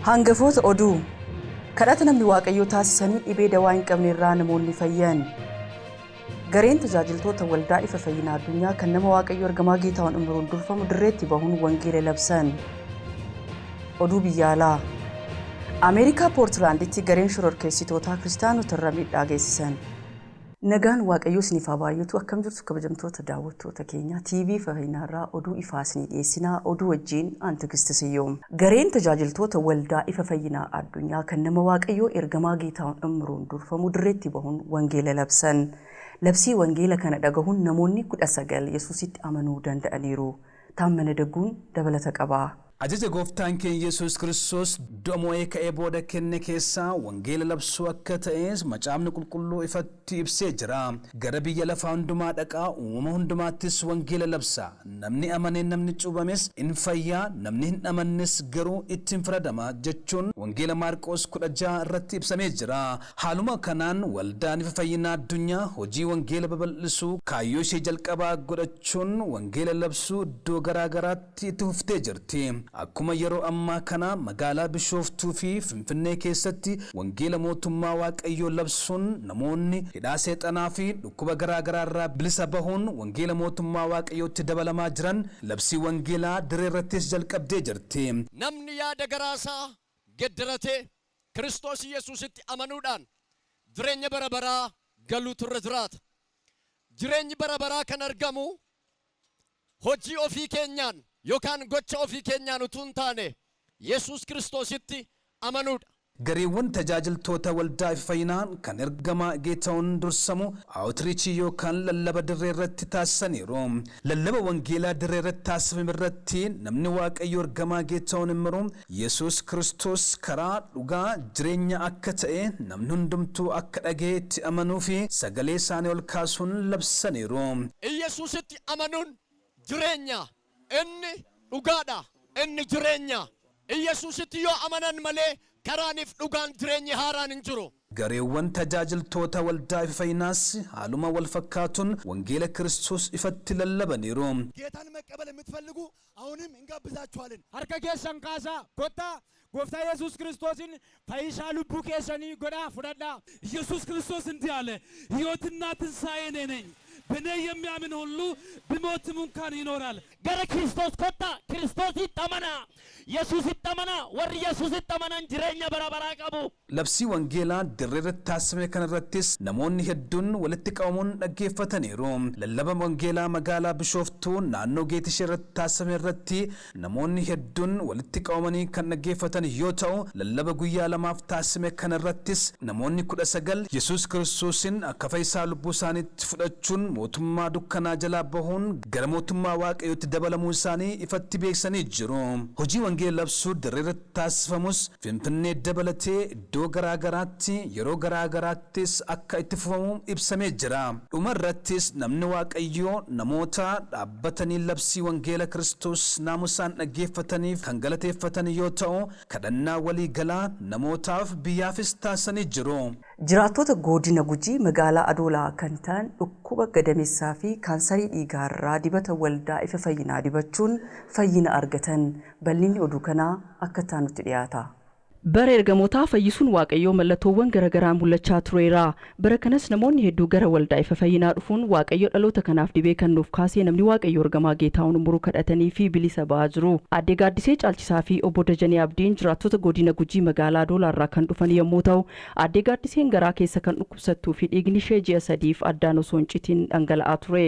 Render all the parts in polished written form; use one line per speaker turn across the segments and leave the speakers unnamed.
Hangafoota oduu. Kadhata namni Waaqayyoo taasisanii dhibee dawaa hin qabne irraa namoonni fayyan. Gareen tajaajiltoota waldaa ifa fayyinaa addunyaa kan nama Waaqayyoo ergamaa Geetahuun Immiruun durfamu dirreetti bahuun wangeela labsan. Oduu biyya alaa. Ameerikaa Poortilaanditti gareen shororkeessitootaa kiristaanota irra miidhaa geessisan. Nagaan Waaqayyoo isiniif haa baay'atu. Akkam jirtu kabajamtoota daawwattoota keenya TV Fayyinaarraa oduu ifaa isinii dhiyeessinaa. Oduu wajjin aan Tigist Siyyoom. Gareen tajaajiltoota waldaa ifa fayyinaa addunyaa kan nama Waaqayyoo ergamaa Geetahuun Immiruun durfamu dirreetti bahuun wangeela labsan. Labsii wangeela kana dhagahuun namoonni 19 Yesuusitti amanuu danda'aniiru. Taammana Dagguun dabalata qaba.
Ajaja gooftaan keenya Yesuus Kiristoos du'a mo'ee ka'ee booda kenne keessaa wangeela labsuu akka ta'es macaafni qulqulluu ifatti ibsee jira. Gara biyya lafaa hundumaa dhaqaa, uumama hundumaattis wangeela labsaa. Namni amanee namni cuuphames in fayyaa, namni hin amannes garuu ittiin faradama jechuun wangeela Maarqoos 16 irratti ibsamee jira. Haaluma kanaan waldaan ifa fayyinaa addunyaa hojii wangeela babal'isuu kaayyoo ishee jalqabaa godhachuun wangeela labsuu iddoo garaa garaatti itti fuftee jirti. Akkuma yeroo ammaa kana magaalaa Bishooftuu fi Finfinnee keessatti wangeela mootummaa Waaqayyoo labsuun namoonni hidhaa seexanaa fi dhukkuba garaa garaa irraa bilisa bahuun wangeela mootummaa Waaqayyootti dabalamaa jiran labsii wangeelaa dirree irrattis jalqabdee jirti.
Namni yaada garaa isaa geddaratee Kiristoos Yesuusitti amanuudhaan jireenya bara baraa galuutu irra jiraata. Jireenyi bara baraa kan argamu hojii ofii keenyaan yookaan gocha ofii keenyaan utuu hin taane Yesuus Kiristoositti amanuudha.
Gareewwan tajaajiltoota waldaa ifa fayyinaa kan ergamaa Geetahuun dursamu outreach yookaan lallaba dirree irratti taasisaniiru. Lallaba wangeelaa dirree irratti taasifame irratti namni Waaqayyoo ergamaa Geetahuun Immiruu Yesuus Kiristoos karaa, dhugaa, jireenya akka ta'e namni hundumtuu akka dhaga'ee itti amanuu fi sagalee isaanii ol kaasuun labsaniiru.
Iyyasuusitti amanuun jireenya. Inni dhugaadha. Inni jireenya. Iyyasuusitti yoo amanan malee karaaniif dhugaan jireenyi haaraan hin jiru.
Gareewwan tajaajiltoota waldaa ifa fayyinaas haaluma wal fakkaatuun wangeela Kiristoos ifatti lallabaniiru.
ጌታን መቀበል የምትፈልጉ አሁንም እንጋብዛችኋለን።
Harka keessan kaasaa kottaa gooftaa Yesuus Kiristoosin fayyisaa lubbuu keessanii godhaa fudhadhaa.
ኢየሱስ ክርስቶስ እንዲህ አለ፣ ሕይወትና ትንሣኤ እኔ ነኝ፣ በእኔ የሚያምን ሁሉ ቢሞትም እንኳን ይኖራል።
Gara Kiristoos kottaa, Kiristoositti amanaa, Yesuusitti amanaa. Warri Yesuusitti amanan jireenya bara baraa qabu.
Labsii wangeelaa dirree irratti taasifame kanarrattis namoonni hedduun walitti qabamuun dhaggeeffataniiru. Lallaba wangeelaa magaalaa Bishooftuu naannoo Geetishee irratti taasifame irratti namoonni hedduun walitti qabamanii kan dhaggeeffatan yoo ta'u, lallaba guyyaa lamaaf taasifame kanarrattis namoonni 19 Yesuus Kiristoosin akka fayyisaa lubbuu isaaniitti fudhachuun mootummaa dukkanaa jalaa bahuun gara mootummaa Waaqayyootti dabalamuu isaanii ifatti beeksisanii jiru. Hojii wangeela labsuu dirree irratti taasifamus Finfinnee dabalatee iddoo garaa garaatti yeroo garaa garaattis akka itti fufamu ibsamee jira. Dhuma irrattis namni Waaqayyoo namoota dhaabbatanii labsii wangeela Kiristoos naamusaan dhaggeeffataniif kan galateeffatan yoo ta'u, kadhannaa walii galaa namootaaf biyyaafis taasisanii jiru.
Jiraattota godina Gujii magaalaa Adoolaa kan ta'an dhukkuba gadameessaa fi kaansarii dhiigaarraa dibata waldaa ifa fayyinaa dibachuun fayyina argatan. Bal'inni oduu kanaa akka taanutti dhiyaata. Bara ergamootaa fayyisuun Waaqayyoo mallattoowwan garagaraan mul'achaa tureera. Bara kanas namoonni hedduu gara waldaa ifa fayyinaa dhufuun Waaqayyo dhaloota kanaaf dhibee kan nuuf kaasee namni Waaqayyo ergamaa Geetahuun Immiruu kadhatanii fi bilisa ba'aa jiru. Aadde Gaaddisee Caalchisaa fi obbo Dajanee Abdiin jiraattota godina Gujii magaalaa Adoolaarraa kan dhufan yommuu ta'u, Aadde Gaaddiseen garaa keessa kan dhukkubsattuu fi dhiigni ishee ji'a sadiif addaan osoo hin citin dhangala'aa ture.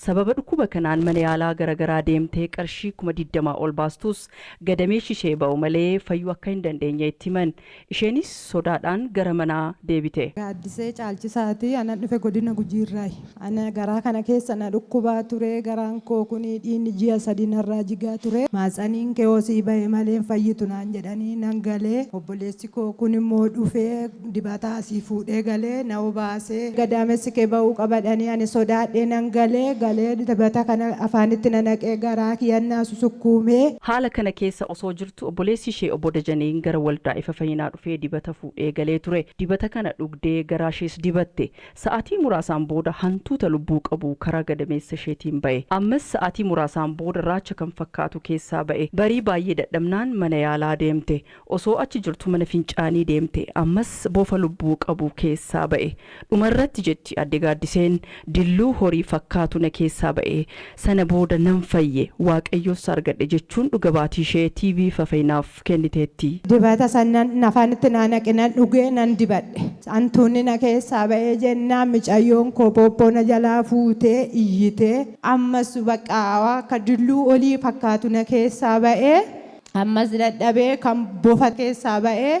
Sababa dhukkuba kanaan mana yaalaa garaagaraa deemtee qarshii 20,000 ol baastus gadameessi ishee ba'u malee fayyuu akka hin dandeenye itti himan. Isheenis sodaadhaan gara manaa deebite.
Gaaddisee Caalchisaati. Anan dhufe godina Gujiirraayi. Ana garaa kana keessa na dhukkubaa ture. Garaan koo kun dhiigni ji'a sadii narraa jigaa ture. Maatsaniin kee osii ba'e malee hin fayyitu naan jedhanii nan galee. Obboleessi koo kun immoo dhufee dibata asii fuudhee galee na obaasee gadaamessi kee ba'uu qabadhanii ani sodaadhee nan galee galee dibata kana afaanitti na naqee garaa kiyyannaa susukkuumee.
Haala kana keessa osoo jirtu obboleessi ishee obbo Dajaneen gara waldaa waldaa Ifa Fayyinaa dhufee dibata fuudhee galee ture. Dibata kana dhugdee garaa ishees dibatte. Sa'aatii muraasaan booda hantuuta lubbuu qabu karaa gadameessa isheetiin ba'e. Ammas sa'aatii muraasaan booda raacha kan fakkaatu keessaa ba'e. Barii baay'ee dadhabnaan mana yaalaa deemte. Osoo achi jirtu mana fincaanii deemte. Ammas bofa lubbuu qabu keessaa ba'e. Dhumarratti jetti Adde Gaaddiseen, dilluu horii fakkaatu na keessaa ba'e. Sana booda nan fayye, Waaqayyos argadhe jechuun dhuga baatii ishee TV Fafayinaaf kenniteetti.
Dibata san nan afaanitti naa naqe nan dhuge nan dibadhe. Hantuunni na keessaa ba'ee jennaan micayyoon koo pooppoo na jalaa fuutee iyyitee ammas baqqaa akka dilluu olii fakkaatu na keessaa ba'ee ammas dadhabee kan bofa keessaa ba'ee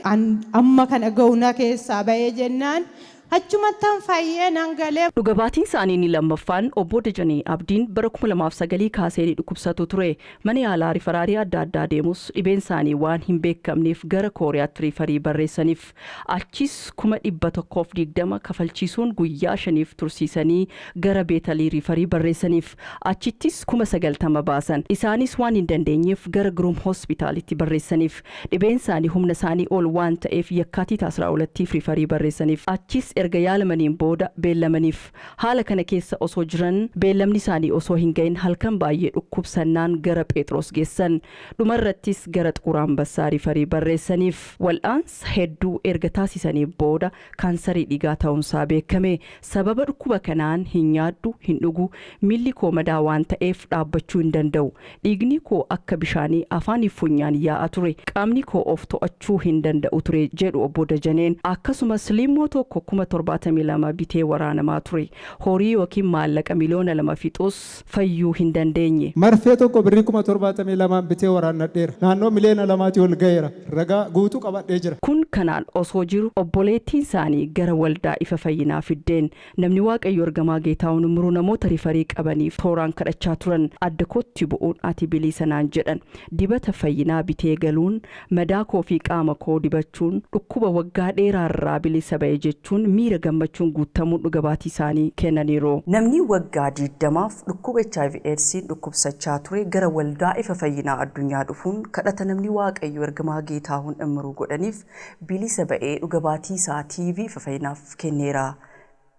amma kana ga'u na keessaa ba'ee jennaan Achumattan fayyee nan gale.
Dhuga baatiin isaanii inni lammaffaan Obboo Dajanee Abdiin bara 2009 kaasee ni dhukkubsatu ture. Mana yaalaa rifaraarii adda addaa deemus dhibeen isaanii waan hin beekamneef gara Kooriyaatti riifarii barreessaniif. Achiis 120,000 kafalchiisuun guyyaa shaniif tursiisanii gara Beetalii riifarii barreessaniif. Achittis 90,000 baasan. Isaanis waan hin dandeenyeef gara Giruum Hospitaalitti barreessaniif. Dhibeen isaanii humna isaanii ol waan ta'eef Yakkaatiit 12ttiif riifarii barreessaniif. Achiis erga yaalamaniin booda beellamaniif. Haala kana keessa osoo jiran beellamni isaanii osoo hin ga'in halkan baay'ee dhukkubsannaan gara Pheexiroos geessan. Dhuma irrattis gara Xuqur Ambassaa riifarii barreessaniif. Wal'aansa hedduu erga taasisanii booda kaansarii dhiigaa ta'uunsaa beekame. Sababa dhukkuba kanaan hin nyaadhu, hin dhugu, miilli koo madaa waan ta'eef dhaabbachuu hin danda'u. Dhiigni koo akka bishaanii afaaniif funyaan yaa'a ture. Qaamni koo of to'achuu hin danda'u ture, jedhu Obbo Dajaneen. Akkasumas liimmoo tokko 72,000 bitee waraanamaa ture. Horii yookiin maallaqa miliyoona 2 fixus fayyuu hin dandeenye.
Marfee tokko birrii 72,000n bitee waraannadheera. Naannoo miliyoona lamaatii ol ga'eera. Ragaa guutuu qabadhee jira.
Kun kanaan osoo jiru obboleettiin isaanii gara Waldaa Ifa Fayyinaa fiddeen. Namni Waaqayyoo Ergamaa Geetaahun Immiruu namoota rifarii qabaniif tooraan kadhachaa turan adda kootti bu'uun ati biliisa naan jedhan. Dibata fayyinaa bitee galuun madaa koo fi qaama koo dibachuun dhukkuba waggaa dheeraa irraa bilisa ba'e jechuun miira gammachuun guuttamuun dhuga baatii isaanii kennaniiru. Namni waggaa 20f dhukkuba hiv Eedsiin dhukkubsachaa ture gara Waldaa Ifa Fayyinaa Addunyaa dhufuun kadhata namni Waaqayyoo Ergamaa Geetaahun Immiruu godhaniif bilisa ba'ee dhuga baatii isaa TV Ifa Fayyinaaf kenneera.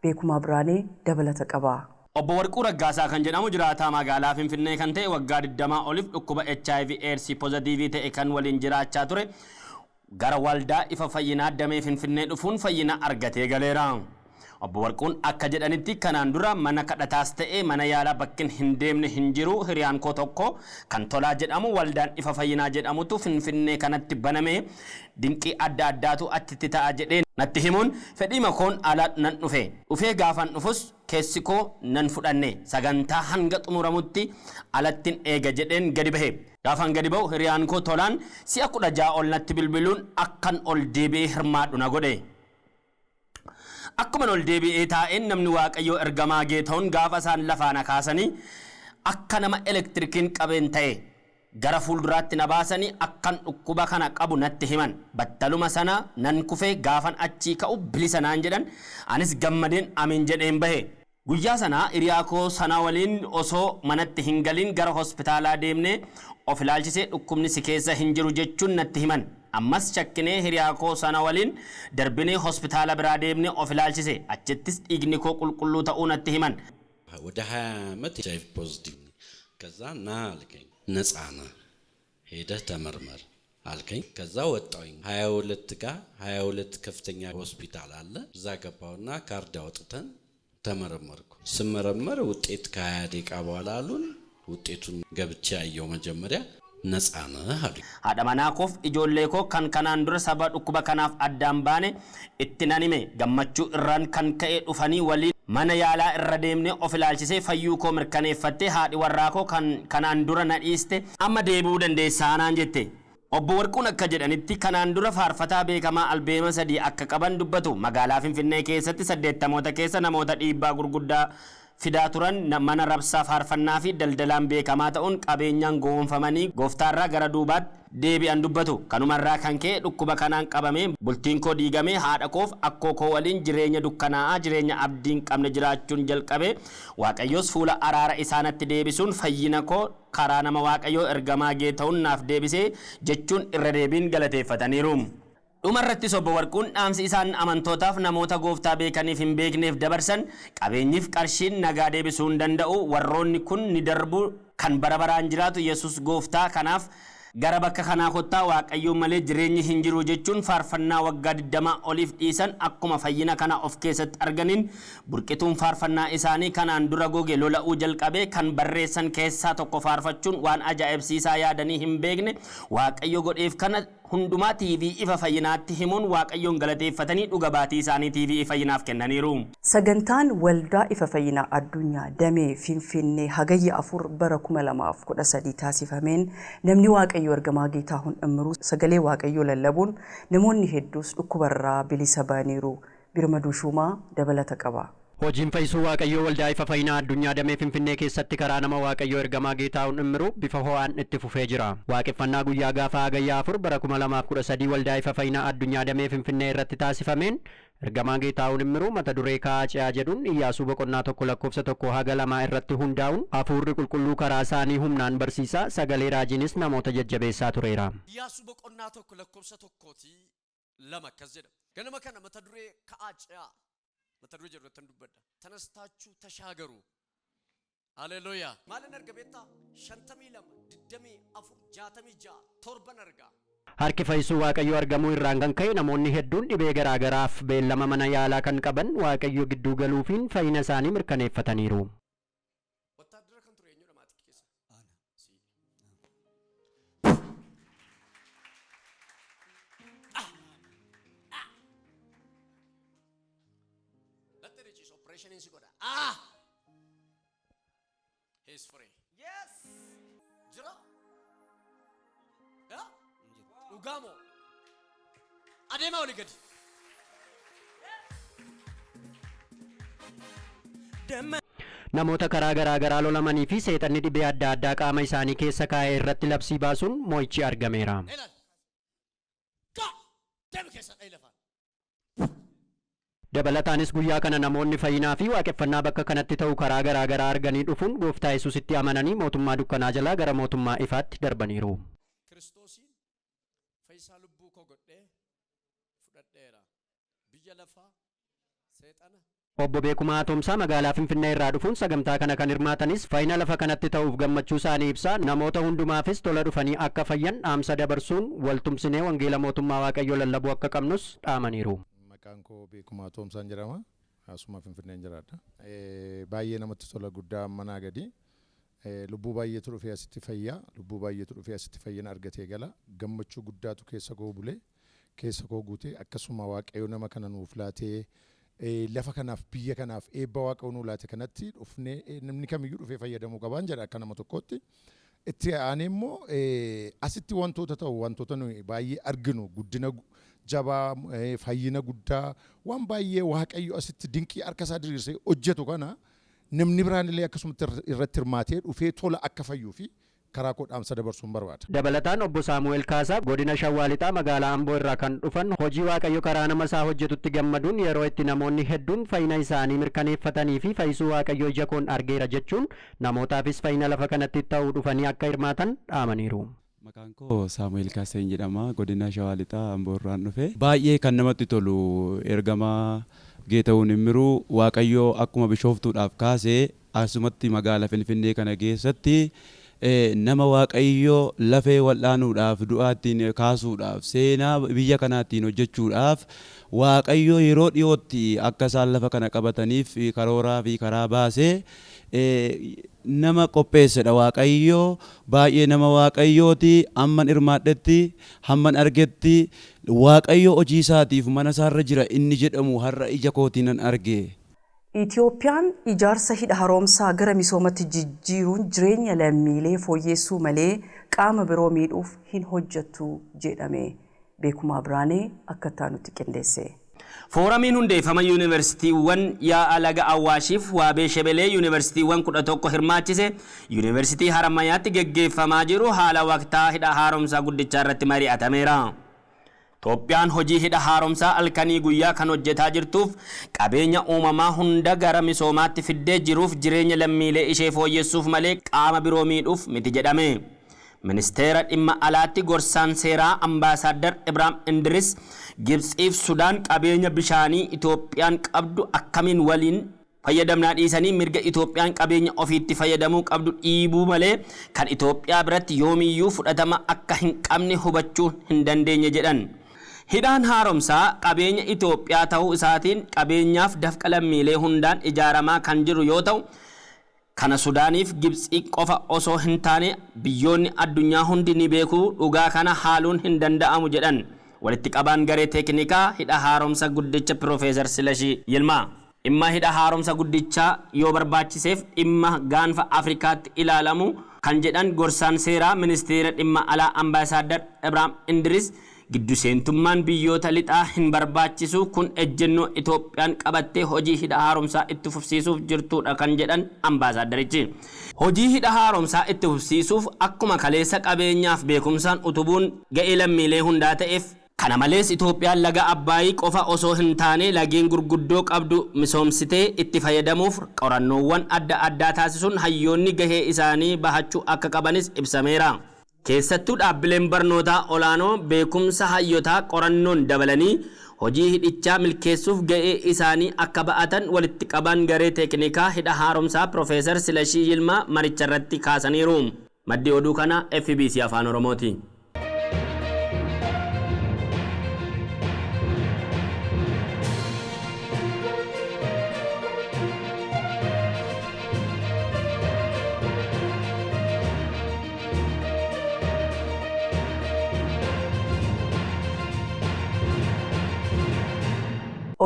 Beekumaa Biraanee dabalata qaba.
Obbo Warquu Raggaasaa kan jedhamu jiraataa magaalaa Finfinnee kan ta'e waggaa 20 olif dhukkuba hiv Eedsii pozatiivii ta'e kan waliin jiraachaa ture gara Waldaa Ifa Fayyinaa Damee Finfinnee dhufuun fayyina argatee galeera. Obbo Warquun akka jedhanitti kanaan dura mana kadhataas ta'e mana yaalaa bakkin hin deemne hin jiru hiriyaan koo tokko kan Tolaa jedhamu Waldaan Ifa Fayyinaa jedhamutu Finfinnee kanatti baname dinqii adda addaatu achitti ta'a jedhee natti himuun fedhiima koon ala nan dhufe. Dhufee gaafan dhufus keessi koo nan fudhanne. Sagantaa hanga xumuramutti alattin eega jedheen gadi bahe. Gaafan gadi bahu hiriyaan koo Tolaan si'a 16 ol natti bilbiluun akkan ol deebi'ee hirmaadhu na godhe. Akkuman ol deebi'ee taa'een namni Waaqayyoo Ergamaa Geetahuun gaafa isaan lafaa na kaasanii akka nama elektirikiin qabeen ta'e. Gara fuulduraatti na baasanii akkan dhukkuba kana qabu natti himan. Battaluma sana nan kufe, gaafan achii ka'u bilisa naan jedhan, anis gammadeen ameen jedheen bahe. Guyyaa sana hiriyaa koo sana waliin osoo manatti hin galin gara hospitaalaa deemnee of ilaalchisee dhukkubni si keessa hin jiru jechuun natti himan. Ammas shakkinee hiriyaa koo sana waliin darbinee hospitaala biraa deemnee of ilaalchise. Achittis dhiigni koo qulqulluu ta'uu natti himan.
ወደ 20 ዓመት ኤች አይ ቪ ፖዚቲቭ ነኝ። ከዛ ና አልከኝ፣ ነፃ ነህ ሄደህ ተመርመር አልከኝ። ከዛ ወጣሁኝ 22 ጋር 22 ከፍተኛ ሆስፒታል አለ። እዛ ገባሁና ካርድ አውጥተን ተመረመርኩ። ስመረመር ውጤት ከ20 ደቂቃ በኋላ አሉን። ውጤቱን ገብቼ አየው። መጀመሪያ ነፃ ነህ አሉኝ።
Haadha manaa koof ijoollee koo kan kanaan dura sababa dhukkuba kanaaf addaan baane itti nan hime. Gammachuu irraan kan ka'e dhufanii waliin mana yaalaa irra deemnee of ilaalchisee fayyuu koo mirkaneeffattee haadhi warraa koo kan kanaan dura na dhiiste amma deebi'uu dandeessa naan jette. Obbo Warquun akka jedhanitti kanaan dura faarfataa beekamaa albeema 3 akka qaban dubbatu. Magaalaa Finfinnee keessatti saddeettamoota keessa namoota dhiibbaa gurguddaa fidaa turan mana rabsaa faarfannaa fi daldalaan beekamaa ta'uun qabeenyaan gowwoomfamanii Gooftaarraa gara duubaatti deebi'an dubbatu. Kanumarraa kan ka'e dhukkuba kanaan qabamee bultiin koo diigamee haadha koof akkoo koo waliin jireenya dukkanaa'aa jireenya abdii hin qabne jiraachuun jalqabe. Waaqayyos fuula araara isaa natti deebisuun fayyina koo karaa nama Waaqayyoo ergamaa Geetahun naaf deebise jechuun irra deebiin galateeffataniiru. Dhuma irrattis Obbo Warquun dhaamsi isaan amantootaaf namoota gooftaa beekaniif hin beekneef dabarsan qabeenyiif qarshiin nagaa deebisuu hin danda'u warroonni kun ni darbu kan bara baraan jiraatu Yesus gooftaa kanaaf gara bakka kanaa kottaa Waaqayyoon malee jireenyi hin jiru jechuun faarfannaa waggaa 20 oliif dhiisan akkuma fayyina kana of keessatti arganiin burqituun faarfannaa isaanii kanaan dura goge lola'uu jalqabe kan barreessan keessaa tokko faarfachuun waan ajaa'ibsiisaa yaadanii hin beekne Waaqayyo godheef kana hundumaa TV Ifa Fayyinaatti himuun Waaqayyoon galateeffatanii dhuga baatii isaanii TV Ifa Fayyinaaf kennaniiru.
Sagantaan Waldaa Ifa Fayyinaa Addunyaa Damee Finfinnee Hagayya 4 bara 2013 taasifameen namni Waaqayyoo Ergamaa Geetaahun Immiruu sagalee Waaqayyoo lallabuun namoonni hedduus dhukkubarraa bilisa ba'aniiru. Birmaduu Shuumaa dabalata qaba.
Hojiin fayyisuu Waaqayyoo Waldaa Ifa Fayyinaa Addunyaa Damee Finfinnee keessatti karaa nama Waaqayyoo Ergamaa Geetaahun Immiruu bifa ho'aan itti fufee jira. Waaqeffannaa guyyaa gaafa Hagayya 4 bara 2013 Waldaa Ifa Fayyinaa Addunyaa Damee Finfinnee irratti taasifameen Ergamaa Geetaahun Immiruu mata duree Ka'aa Ce'aa jedhuun Iyyaasuu boqonnaa 1 lakkoofsa 1 haga 2 irratti hundaa'uun Hafuurri Qulqulluu karaa isaanii humnaan barsiisaa, sagalee raajiinis namoota jajjabeessaa tureera.
Iyyaasuu boqonnaa 1 lakkoofsa 1 ti 2 akkas jedha. Ganama kana mata duree Ka'aa Ce'aa mata duree jedhu irrattan dubbadha. Tanastaachuu tashaagaru. Haleluuyaa. Maalin arga beektaa? 52, 24, 66, torban arga.
Harki fayyisuu Waaqayyoo argamuu irraan kan ka'e namoonni hedduun dhibee garaa garaaf beellama mana yaalaa kan qaban Waaqayyo gidduu galuufiin fayyina isaanii mirkaneeffataniiru.
Wattaaddara kan ture eenyudha maatii keessa?
Ana.
Si. Natti richiis opereeshiniin si godha. Ah! He is free.
Yes!
Jira? Yaa? Dhugaa moo? Adeemaa olii gadi.
Namoota karaa garaa garaa lolamanii fi seexanni dhibee adda addaa qaama isaanii keessa kaa'e irratti labsii baasuun mo'ichi argameera.
Ilaali. Gaa! Deemi keessaa dha'i lafaan.
Dabalataanis guyyaa kana namoonni fayyinaa fi waaqeffannaa bakka kanatti ta'u karaa garaa garaa arganii dhufuun Gooftaa Yesuusitti amananii mootummaa dukkanaa jalaa gara mootummaa ifaatti darbaniiru.
Kiristoosiin fayyisaa lubbuu koo godhee fudhadheera. Biyya lafaa, seexana,
Obbo Beekumaa Atoomsaa magaalaa Finfinnee irraa dhufuun sagantaa kana kan hirmaatanis fayyina lafa kanatti ta'uuf gammachuu isaanii ibsaa namoota hundumaafis tola dhufanii akka fayyan dhaamsa dabarsuun wal tumsinee wangeela mootummaa Waaqayyoo lallabuu akka qabnus dhaamaniiru.
Maqaan koo Beekumaa Atoomsaan jedhama. Asuma Finfinneen jiraadha. Baay'ee namatti tola guddaa manaa gadi. Lubbuu baay'eetu dhufee asitti fayya. Lubbuu baay'eetu dhufee asitti fayyina argatee gala. Gammachuu guddaatu keessa koo bule. Keessa koo guute. Akkasuma Waaqayyo nama kana nuuf laatee lafa kanaaf biyya kanaaf eebba Waaqayyo nuu laate kanatti dhufnee namni kamiyyuu dhufee fayyadamuu qabaan jedha akka nama tokkootti. Itti aanee immoo asitti wantoota ta'u wantoota nuyi baay'ee arginu guddina jabaa fayyina guddaa waan baay'ee Waaqayyo asitti dinqii harka isaa diriirsee hojjetu kana namni biraan illee akkasumatti irratti hirmaatee dhufee tola akka fayyuu fi karaa koo dhaamsa dabarsuun barbaada.
Dabalataan Obbo Saamu'eel Kaasaa Godina Shawwaa Lixaa Magaalaa Amboo irraa kan dhufan hojii Waaqayyo karaa nama isaa hojjetutti gammaduun yeroo itti namoonni hedduun fayyina isaanii mirkaneeffatanii fi fayyisuu Waaqayyoo ija koon argeera jechuun namootaafis fayyina lafa kanatti ta'u dhufanii akka hirmaatan dhaamaniiru.
Maqaan koo Saamu'eel Kaaseen jedhama. Godina Shawaa Lixaa Amboo irraan dhufe. Baay'ee kan namatti tolu ergamaa Geetahuun Immiruu Waaqayyo akkuma Bishooftuudhaaf kaase asumatti magaala Finfinnee kana keessatti nama Waaqayyo lafee wal'aanuudhaaf du'aa ittiin kaasuudhaaf seenaa biyya kanaa ittiin hojjechuudhaaf Waaqayyo yeroo dhiyootti akka isaan lafa kana qabataniif karooraa fi karaa baase nama qopheessedha Waaqayyo baay'ee nama Waaqayyooti hamman hirmaadhetti hamman argetti Waaqayyo hojii isaatiif mana isaarra jira inni jedhamu har'a ija kootiinan arge.
Itiyoophiyaan ijaarsa hidha haroomsaa gara misoomatti jijjiiruun jireenya lammiilee fooyyeessuu malee qaama biroo miidhuuf hin hojjettu jedhame. Beekumaa Biraanee akka itti aanutti qindeesse.
Fooramiin hundeeffama Yuunivarsiitiiwwan yaa'a laga Awaashiif Waabee Shebelee Yuunivarsiitiiwwan 11 hirmaachise Yuunivarsiitii Harammayaatti geggeeffamaa jiru haala waqtaa hidha haaromsaa guddichaarratti mari'atameera. Itoophiyaan hojii hidha haaromsaa alkanii guyyaa kan hojjetaa jirtuuf qabeenya uumamaa hunda gara misoomaatti fiddee jiruuf jireenya lammiilee ishee fooyyessuuf malee qaama biroo miidhuuf miti jedhame. Ministeera dhimma alaatti gorsaan seeraa Ambaasaaddar Ibraam Indiris Gibtsiif Sudaan qabeenya bishaanii Itoophiyaan qabdu akkamiin waliin fayyadamnaa dhiisanii mirga Itoophiyaan qabeenya ofiitti fayyadamuu qabdu dhiibuu malee kan Itoophiyaa biratti yoomiyyuu fudhatama akka hin qabne hubachuu hin dandeenye jedhan. Hidhaan haaromsaa qabeenya Itoophiyaa ta'uu isaatiin qabeenyaaf dafqa lammiilee hundaan ijaaramaa kan jiru yoo ta'u, kana Sudaaniif Gibtsii qofa osoo hin taane biyyoonni addunyaa hundi ni beeku, dhugaa kana haaluun hin danda'amu jedhan walitti qabaan garee teeknikaa hidha haaromsa guddicha Piroofeesar Silashii Yilmaa. Dhimma hidha haaromsa guddichaa yoo barbaachiseef dhimma gaanfa Afrikaatti ilaalamu kan jedhan gorsaan seeraa ministeera dhimma alaa Ambaasaaddar Ibraam Indiris Giddu seentummaan biyyoota lixaa hin barbaachisu, kun ejjennoo Itoophiyaan qabattee hojii hidha haaromsaa itti fufsiisuuf jirtuudha kan jedhan Ambaasaaddarichi. Hojii hidha haaromsaa itti fufsiisuuf akkuma kaleessa qabeenyaaf beekumsaan utubuun ga'ee lammiilee hundaa ta'eef, Kana malees Itoophiyaan laga Abbaayii qofa osoo hin taane lageen gurguddoo qabdu misoomsitee itti fayyadamuuf qorannoowwan adda addaa taasisuun hayyoonni gahee isaanii bahachuu akka qabanis ibsameera. Keessattuu dhaabbileen barnootaa olaanoo beekumsa hayyotaa qorannoon dabalanii hojii hidhichaa milkeessuuf ga'ee isaanii akka ba'atan walitti qabaan garee teeknikaa hidha haaromsaa Piroofeesar Silashii Yilmaa maricharratti kaasaniiru. Maddi oduu kanaa fbc Afaan Oromooti.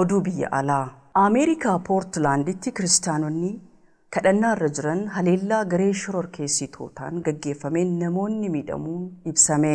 Oduu biyya alaa. Ameerikaa Poortilaanditti kiristaanonni kadhannaa irra jiran haleellaa garee shororkeessitootaan gaggeeffameen namoonni miidhamuun ibsame.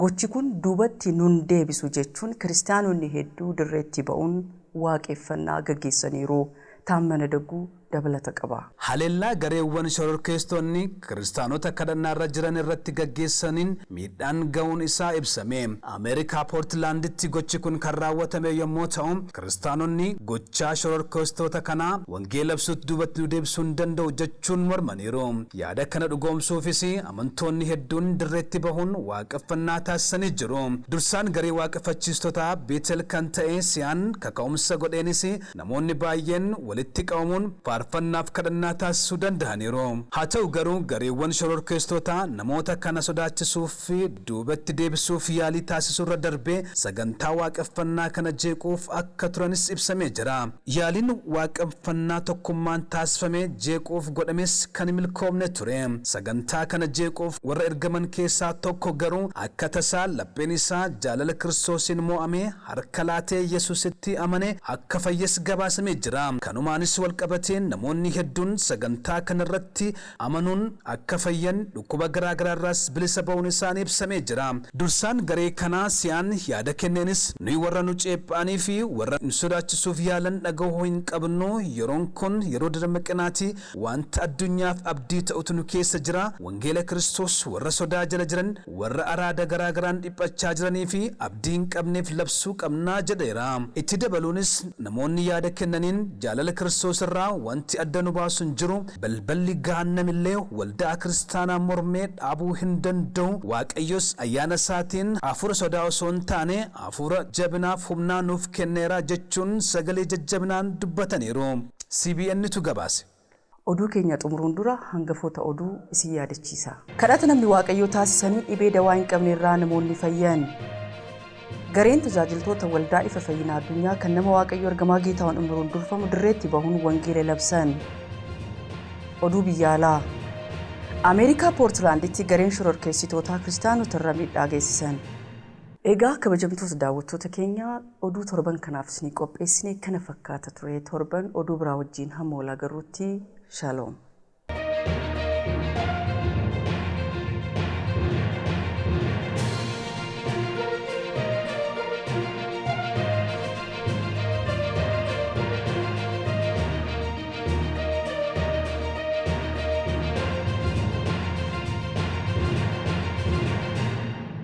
Gochi kun duubatti nun deebisu jechuun kiristaanonni hedduu dirreetti ba'uun waaqeffannaa gaggeessaniiru. Taammana Dagguu dabalata qaba.
Haleellaa gareewwan shororkeessitoonni Kiristaanota kadhannaarra jiran irratti gaggeessaniin miidhaan ga'uun isaa ibsame. Ameerikaa Poortilaanditti gochi kun kan raawwatame yommuu ta'u, Kiristaanonni gochaa shororkeessitoota kanaa wangeela labsuutti duubatti nu deebisuu hin danda'u jechuun mormaniiru. Yaada kana dhugoomsuufis amantoonni hedduun dirreetti bahuun waaqeffannaa taasisanii jiru. Dursaan garee waaqeffachiistotaa Beetel kan ta'e Siyaan kaka'umsa godheenis Namoonni baay'een walitti qabamuun faarfannaaf kadhannaa taasisuu dandahaniiru. Haa ta'u garuu gareewwan shororkeessitootaa namoota kana sodaachisuu fi duubatti deebisuuf yaalii taasisuurra darbee sagantaa waaqeffannaa kana jeequuf akka turanis ibsamee jira. Yaaliin waaqeffannaa tokkummaan taasifame jeequuf godhames kan hin milkoofne ture. Sagantaa kana jeequuf warra ergaman keessaa tokko garuu akka tasaa lapheen isaa jaalala Kiristoosiin moo'amee harka laatee Yesuusitti amane akka fayyes gabaasamee jira. Kanumaanis walqabatee namoonni hedduun sagantaa kanarratti amanuun akka fayyan, dhukkuba garaa garaarraas bilisa ba'uun isaanii ibsamee jira. Dursaan garee kanaa Siyaan yaada kenneenis nuyi warra nu ceepha'anii fi warra nu sodaachisuuf yaalan dhagahuu hin qabnu, yeroon kun yeroo dadammaqinaati, Wanta addunyaaf abdii ta'utu nu keessa jira, wangeela Kiristoos warra sodaa jala jiran, warra araada garaa garaan dhiphachaa jiranii fi abdii hin qabneef labsuu qabna jedheera. Itti dabaluunis namoonni yaada kennaniin jaalala Kiristoos irraa wanti adda nu baasu hin jiru, balballi gahaannam illee waldaa kiristaanaa mormee dhaabuu hin danda'u, Waaqayyos ayyaana isaatiin hafuura sodaa osoo hin taane hafuura jabinaaf humnaa nuuf kenneera jechuun sagalee jajjabinaan dubbataniiru. CBN tu gabaase.
Oduu keenya xumuruun dura hangafoota oduu isin yaadachiisa. Kadhata namni Waaqayyoo taasisaniin dhibee dawaa hin qabne irraa namoonni fayyan. Gareen tajaajiltoota Waldaa Ifa Fayyinaa Addunyaa kan nama Waaqayyoo Ergamaa Geetahuun Immiruun durfamu dirreetti bahuun wangeela labsan. Oduu biyya alaa. Ameerikaa Poortilaanditti gareen shororkeessitootaa kiristaanotarra miidhaa geessisan. Egaa kabajamtoota daawwattoota keenya oduu torban kanaaf isinii qopheessine kana fakkaata ture. Torban oduu biraa wajjin hamma wal agarruutti Shalom.